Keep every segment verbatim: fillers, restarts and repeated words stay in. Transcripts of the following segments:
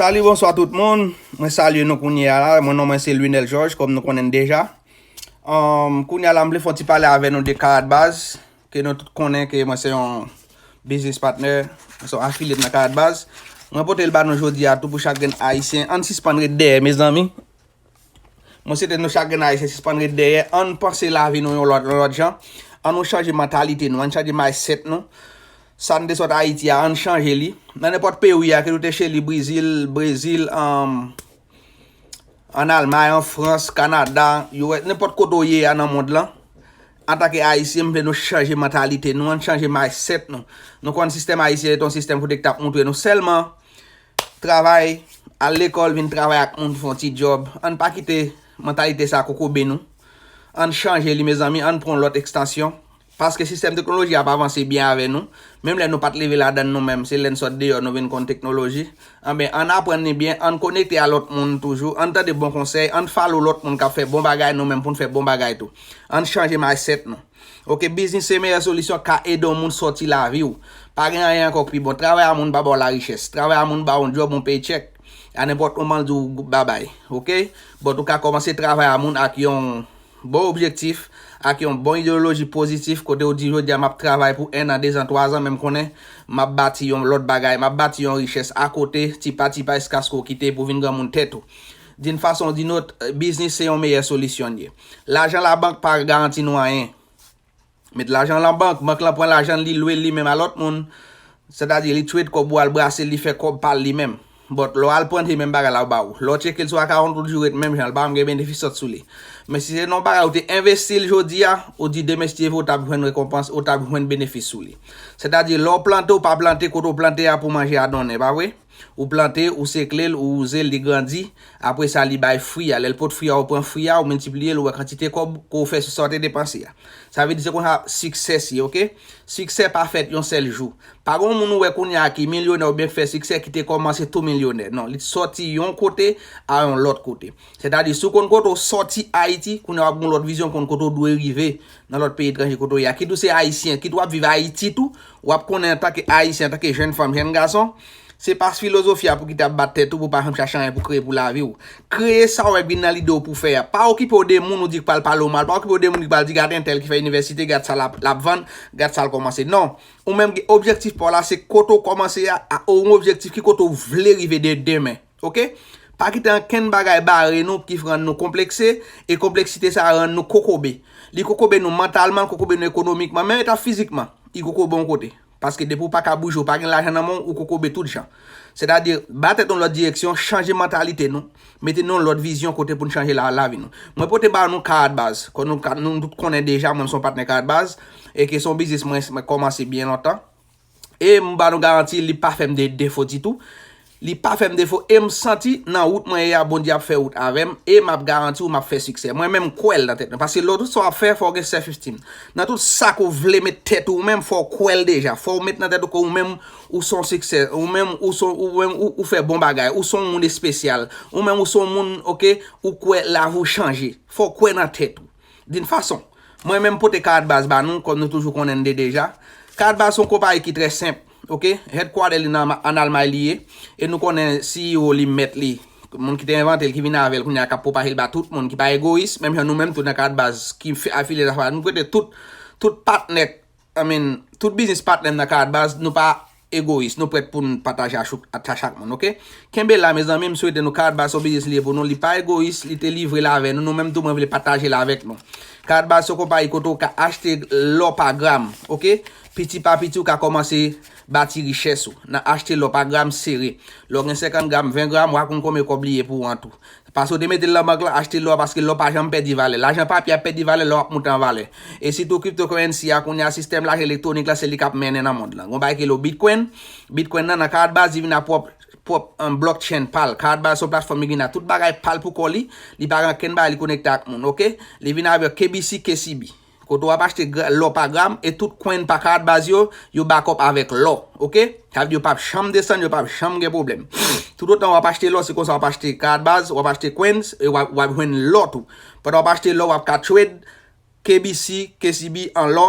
Salut, bonswa tout moun. Mwen salye nou kounye a la. Mwen non mwen se Lunel Georges, kòm nou konnen deja. Um, kounye a la, m vle fè yon ti pale avè nou de Karat Baz, ke nou tout konnen ke mwen se yon business partner, mwen se yon afilye nan Karat Baz. Mwen pote l ba nou jodi a tou pou chak grenn Ayisyen. Ann sispann ret dèyè, mezanmi. Mwen swete nou chak grenn Ayisyen sispann ret dèyè. Ann panse lavi nou yon lòt, yon lòt jan. Ann nou chanje mantalite nou, ann chanje mindset nou. Sa n te sot Ayiti a, ann chanje li. Nan nenpòt peyi a, ke nou te Chili, Brezil, Brezil, um, ann Almay, an Frans, Kanada, U S, nenpòt kote w ye a nan mond lan. Antanke Ayisyen, m vle nou chanje mantalite nou, ann chanje mindset nou. Nou konn sistèm ayisyen se yon sistèm kote k t ap montre nou sèlman travay, al lekòl, vin travay ak moun pou fè yon ti djòb. Ann pa kite mantalite sa kokobe nou. Ann chanje li, mezanmi, ann pran yon lòt ekstansyon. Paske sistèm teknoloji ap avanse byen avè nou. Menm lè nou pa t leve ladan l nou menm, se lè n sot deyò nou vin konn teknoloji. Anben, ann aprann li byen, ann konekte a lòt moun toujou, ann tande bon konsèy, ann follow lòt moun k ap fè bon bagay nou menm pou n fè bon bagay tou. Ann chanje mindset nou. Ok, biznis se meyè solisyon ka ede yon moun sòti lavi w. Pa gen anyen ankò ki pi bon. Travay a moun pa ba w larichès. Travay a moun ba w yon djòb, yon paycheck. A nenpòt moman l di w babay. Ok? But ou ka kòmanse travay a moun ak yon bon objektif, ak yon bon ideyoloji pozitif, kote w di jodi a m ap travay pou en an, de zan, twa zan, men m konnen m ap bati yon lòt bagay, m ap bati yon richès akote, ti pa ti pa jiskaske w kite pou vin granmoun tèt ou. D'une façon ou d'une autre, biznis se yon meyè solisyon l ye. Lajan labank pa garanti nou anyen. Met lajan lan bank, bank lan pran lajan l, li lwe l li menm a lòt moun. Sètadi, li trade kòb ou al brase l, li fè kòb pa l li menm. But lè w al pran l, se menm bagay la yo ba w. Lè w tcheke l sou akawont ou, l toujou ret menm jan, l pa janm gen benefis sot sou li. Men si se nan yon bagay ou te envesti l jodi a, ou di demen si Dye vle, ou t ap jwenn rekonpans, ou t ap jwenn benefis sou li. Sètadi, lè w plante, ou pa plante kote w plante a pou manje a donnen, pa vre? Ou plante, ou sekle l, ou wouze l, li grandi. Apre sa, li bay fwi a. Lè l pot fwi a, ou pran fwi a, ou miltipliye l, ou wè kantite kòb ke w fè sou sa w te depanse a. Sa vle di se konsa siksès ye, ok? Siksè pa fèt yon sèl jou. Pa gen yon moun ou wè kounye a ki milyonè oubyen k fè siksè ki te kòmanse tou milyonè. Non, li sòti yon kote a yon lòt kote. Sètadi, si w konn kote w sòti Ayiti, kounye a w ap gen yon lòt vizyon, konn kote w dwe rive nan lòt peyi etranje kote w ye a. Kit ou se Ayisyen, kit w ap viv Ayiti tou, w ap konnen antanke Ayisyen, antanke jèn fanm, jèn gason, se pa filozofi a pou kite ap bat tèt ou pou pa janm chache anyen pou kreye pou lavi w. Kreye sa w wè k vin nan lide w pou fè a. Pa okipe w de moun ou di k pral pale w mal, pa okipe w de moun ki pral di gad entèl ki fè inivèsite, gad sa l ap, l ap vann, gad sa l kòmanse. Non, ou menm gen objektif pa w la, se kote w kòmanse a, a, ou yon objektif ki kote w vle rive de demen. Ok? Pa kite ankenn bagay bare nou ki rann nou konplekse, e konpleksite sa a rann nou kokobe. Li kokobe nou mantalman, li kokobe nou ekonomikman, menm eta fizikman, li kokobe yon kote. Paske depi w pa ka bouje, w pa gen lajan nan men w, ou kokobe tout jan. Sètadi, ba tèt nou lòt direksyon, chanje mantalite nou, mete nou lòt vizyon kote pou n chanje la, lavi nou. Mwen pote ba nou Karat Baz, kon nou, nou tout konnen deja, mwen m se yon patnè Karat Baz, e ke se yon biznis mwen, mwen kòmanse byen lontan. E m ba nou garanti, li pa fè m de defo ditou. Li pa fè m defo e m santi nan wout mwen ye a, Bondye ap fè wout avè m e m ap garanti w m ap fè siksè. Mwen menm m kwè l nan tèt mwen. Paske lè w tout sa w ap fè, fò w gen self esteem. Nan tout sa ke w vle met tèt ou, ou menm fò w kwè l deja. Fò w met nan tèt ou ke ou menm ou se yon siksè. Ou menm ou se yon, ou menm ou, ou fè bon bagay. Ou se yon moun espesyal. Ou menm ou se yon moun, ok, ou kwè lavi w chanje. Fò w kwè nan tèt ou. D'une façon, mwen menm pote Karat Baz ba nou, kòm nou toujou konnen n de deja. Karat Baz se yon konpayi ki trè senp, ok? Headquarter li nan, ann Almay li ye, e nou konnen C E O li, mèt li, moun ki te envante l, ki vin avè l kounye a, k ap pwopaje l ba tout moun, ki pa egoyis, menm jan nou menm tou nan Karat Baz ki afilye zafè a, nou prete tout, tout patnè I mean, tout biznis patnè m nan Karat Baz, nou pa egoyis, nou prèt pou n pataje a chak, a chak moun, ok? Kenbe la, mezanmi, m swete nou, Karat Baz se yon biznis li ye pou nou, li pa egoyis, li te livre l avè nou, nou menm tou, mwen vle pataje l avèk nou. Karat Baz se yon konpayi kote w ka achte lò pa gram, ok? Piti pa piti, w ka kòmanse bati richès ou, nan achte lò pa gram sere. Lè w gen senkant gram, ven gram, w a konn konbyen kòb li ye pou w an tou. Paske w te mete l nan bank lan, achte lò, paske lò pa janm pèdi valè. Lajan papye ap pèdi valè lè w ap moute an valè. E sitou cryptocurrency a kounye a, sistèm lajan elektwonik la, se li k ap mennen nan mond lan. Gon bagay ki rele Bitcoin. Bitcoin nan, nan Karat Baz, li vin ak pwòp, pwòp, um, blockchain pa l. Karat Baz se yon platfòm li vin ak tout bagay pa l pou kò li. Li pa gen okenn bagay li konekte ak moun, ok? Li vin avèk K B C, K C B. Kote w ap achte gra-, lò pa gram, e tout coin pa Karat Baz yo, yo back up avèk lò, ok? Sa vle di yo p ap janm desann, yo p ap janm gen pwoblèm. Toutotan w ap achte lò, se konsa w ap achte Karat Baz, w ap achte coins, e w ap, w ap jwenn lò tou. Pandan w ap achte lò, w ap ka trade K B C, K C B an lò,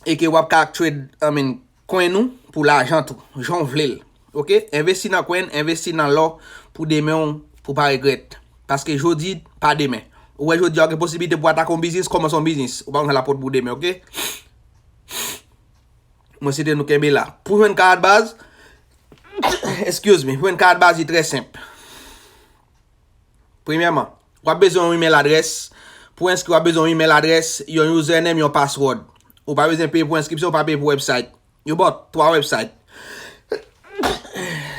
e ke w ap ka trade, I mean, coin ou pou lajan tou, jan w vle l. Ok? Envesti nan coin, envesti nan lò pou demen w, pou pa regrèt. Paske jodi, pa demen. Ou wè jodi a w gen posiblite pou atake yon biznis, kòmanse yon biznis. Ou pa konn sa l ap pote pou demen, ok? Mwen swete nou kenbe la. Pou jwenn carte base, excuse me, pou jwenn carte base li trè senp. Premyèman, w ap bezwen yon email adrès. Pou enskri, w ap bezwen yon email adrès, yon username, yon password. Ou pa bezwen peye pou enskripsyon, ou pa peye pou website. Yo ba w twa website.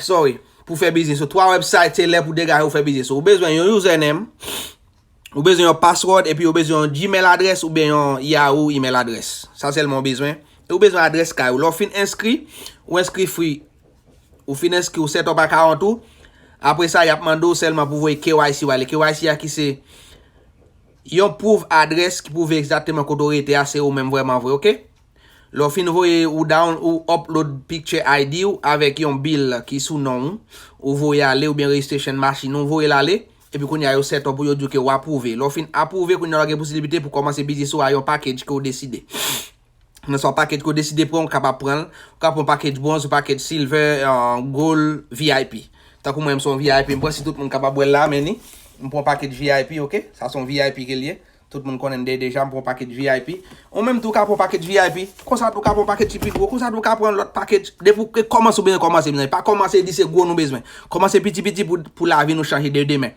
Sorry. Pou fè biznis ou. Twa website, se lè pou degaje ou fè biznis ou. Ou bezwen yon username, ou bezwen yon password, epi ou bezwen yon Gmail adrès oubyen yon Yahoo email adrès. Sa sèlman ou bezwen. E ou bezwen adrès kay ou. Lè w fin enskri, ou enskri free. Ou fin enskri, ou set up account ou. Apre sa, y ap mande w sèlman pou voye K Y C w ale. K Y C a ki se yon proof adrès ki pwouve egzakteman kote w rete a, se ou menm vrèman vre, ok? Lè w fin voye ou down, ou upload picture I D ou avèk yon bill ki sou non ou, ou voye ale oubyen registration machin ou voye l ale, epi kounye a yo set up ou, yo di w ke w apwouve. Lè w fin apwouve, kounye a w gen posiblite pou kòmanse biznis ou a yon package ke w deside. Nan sa yon package ke w deside pran, ou kapab pran l, ou ka pran yon package bronze, yon package silver, euh, gold, V I P. Tankou mwen, m se yon V I P, m pran si tout moun kapab wè l la, men ni, m pran yon package V I P, ok? Sa se yon V I P ke l ye. Tout moun konnen de-, deja, m pran package V I P. Ou menm tou ka pran package V I P. Konsa tou ka pran package ki pi gwo. Konsa tou ka pran lòt package. Depi w kòmanse ou bezwen kòmanse, mezanmi. Pa kòmanse di se gwo nou bezwen. Kòmanse piti piti pou, pou lavi nou chanje de demen.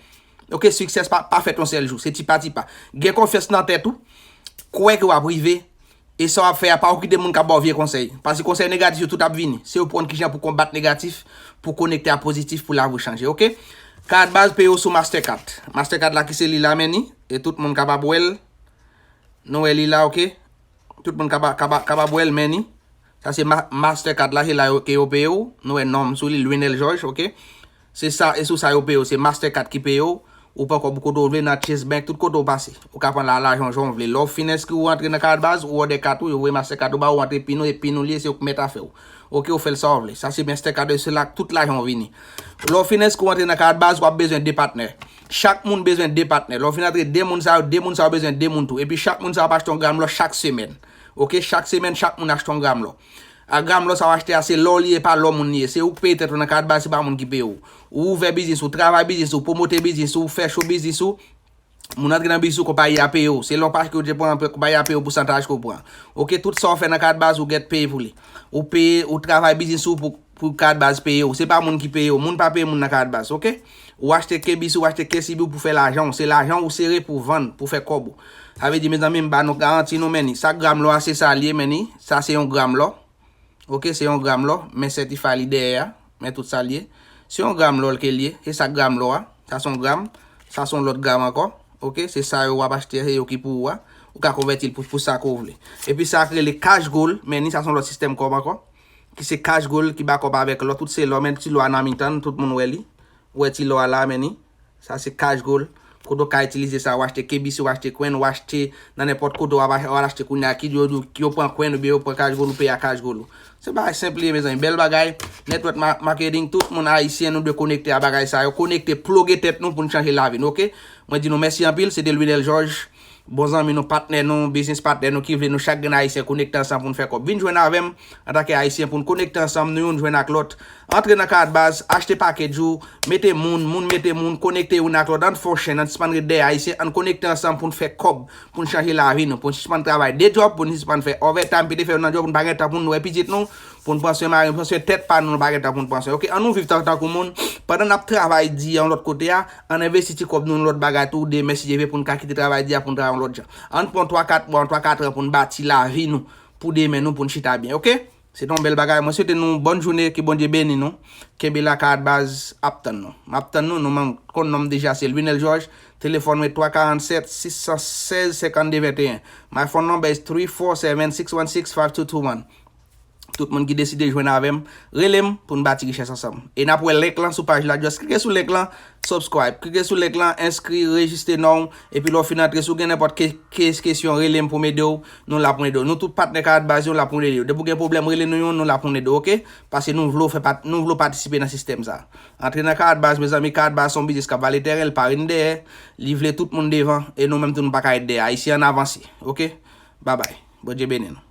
Ok, success pa, pa fèt yon sèl jou. Se ti pa ti pa. Gen konfyans nan tèt ou. Kwè ke w ap rive. E sa w ap fè a, pa okite moun k ap ba w vye konsèy. Paske konsèy negatif yo tout ap vini. Se yo pou konn kijan pou konbat negatif, pou konekte a pozitif, pou lavi w chanje, ok? Carte base peye w sou Mastercard. Mastercard la ki se li la, men ni. E tout moun kapab wè l. Nou wè li la, ok? Tout moun kapab, kapab, kapab wè l, men ni. Sa se ma-, Mastercard la, se la yo, ke yo peye w. Nou wè non m sou li, Lionel Georges, ok? Se sa, e sou sa yo peye w. Se Mastercard ki peye w. Ou pran kòb ou kote w vle, nan Chase Bank, tout kote w pase. Ou ka pran la, lajan w jan w vle. Lè w fin enskri, ou antre nan carte base, ou òdè kat ou, yo voye Mastercard ou ba ou, ou antre pin ou, e pin ou li ye, se ou k mèt afè w. Ok, ou fè l sa w vle. Sa se Mastercard, se la tout lajan w vini. Lè w fin enskri, ou antre nan carte base, w ap bezwen de patnè. Chak moun bezwen de patnè. Lè w fin antre de moun sa yo, de moun sa yo bezwen de moun tou. Epi chak moun sa yo ap achte yon gram lò chak semèn. Ok, chak semèn, chak moun achte yon gram lò. A gram lò sa w achte a, se lò w li ye, pa lò moun li ye. Se ou k peye tèt ou nan carte base, se pa moun ki peye w. Ou ouvè biznis ou, travay biznis ou, pwomote biznis ou, fè show biznis ou. Moun antre nan biznis ou, konpayi a peye w. Se lè w pa ke w te pran, konpayi a peye w pousantaj ke w pran. Ok, tout sa w fè nan carte base, ou gèt peye pou li. Ou peye, ou travay biznis ou pou, pou carte base peye w. Se pa moun ki peye w. Moun pa peye moun nan carte base, ok? Ou achte K B C, ou achte K C B pou fè lajan w. Se lajan ou sere pou vann, pou fè kòb ou. Sa vle di, mezanmi, m ba nou garanti nou, men ni. Sa gram lò a, se sa l ye, men ni. Sa se yon gram lò. Ok, se yon gram lò, men Certify li dèyè a, men tout sa l ye. Se yon gram lò l ke l ye, se sa gram lò a, sa se yon gram, sa se yon lòt gram ankò. Ok, se sa yo w ap achte, se yo ki pou ou a. Ou ka konvèti l pou, pou sa ke w vle. Epi sa k rele Cash Gold, men ni sa se yon lòt sistèm kòb ankò, ki se Cash Gold ki ba kòb avèk lò, tout se lò, men ti lò a nan mitan n, tout moun wè li. Ou wè ti lò a la, men ni. Sa se Cash Gold. Kote w ka itilize sa, ou achte K B C, ou achte coin, ou achte nan nenpòt kote w ap ach-, w al achte kounye a, ki yo di w, yo pran coin oubyen yo pran Cash Gold, ou peye a Cash Gold ou. Se bagay senp li ye, mezanmi. Bèl bagay. Network ma-, marketing, tout moun ayisyen, nou dwe konekte a bagay sa yo. Konekte, ploge tèt nou pou n chanje lavi nou, ok? Mwen di nou mèsi anpil. Se te Lionel Georges. Bon zanmi nou, patnè nou, biznis patnè nou ki vle nou chak grenn ayisyen konekte ansanm pou n fè kòb. Vin jwenn avè m antanke ayisyen pou n konekte ansanm, nou youn jwenn ak lòt. Antre nan carte base, achte package ou, mete moun, moun mete moun, konekte youn ak lòt, ann fè yon chenn, ann sispann ret dèyè ayisyen, ann konekte ansanm pou n fè kòb, pou n chanje lavi nou, pou n sispann travay de djòb, pou n sispann fè overtime, pete fè youn nan djòb, pou n pa gen tan pou n wè pitit nou, pou n pran swen mari, pran swen tèt pa nou, nou pa gen tan pou n pran swen. Ok, ann nou viv tan, tankou moun, pandan n ap travay di yon lòt kote a, ann envesti ti kòb nou nan lòt bagay tou, demen si Dye vle pou n ka kite travay di a pou n travay yon lòt jan. Ann pran twa kat mwa, twa kat an pou n bati lavi nou, pou demen nou, pou n chita byen, ok? Se te yon bèl bagay. Mwen swete nou bòn jounen, ke Bondye beni nou. Kenbe la, carte base ap tann nou. M ap tann nou, nou menm konn non m deja, se Lionel Georges. Telefòn mwen twa karant sèt, sis san sèz, senkannde venteyen. My phone number is three four seven, six one six, five two two one. Tout moun ki deside jwenn avè m, rele m pou n bati richès ansanm. E n ap wè link lan sou paj la. Just klike sou link lan, subscribe. Klike sou link lan, enskri, rejiste non w. Epi lè w fin antre, si w gen nenpòt ke-, ke-, kesyon, rele m pou m ede w. Nou la pou n ede w. Nou tout patnè carte base, nou la pou n ede w. Depi w gen pwoblèm, rele nou youn, nou la pou n ede w, ok? Paske nou vle w fè pat-, nou vle w patisipe nan sistèm sa. Antre nan carte base, mezanmi, carte base se yon biznis k ap vale tèren, l pa ret dèyè. Li vle tout moun devan, e nou menm tou nou pa ka ret dèyè. Ayisyen ann avanse, ok? Babay. Bondye beni nou.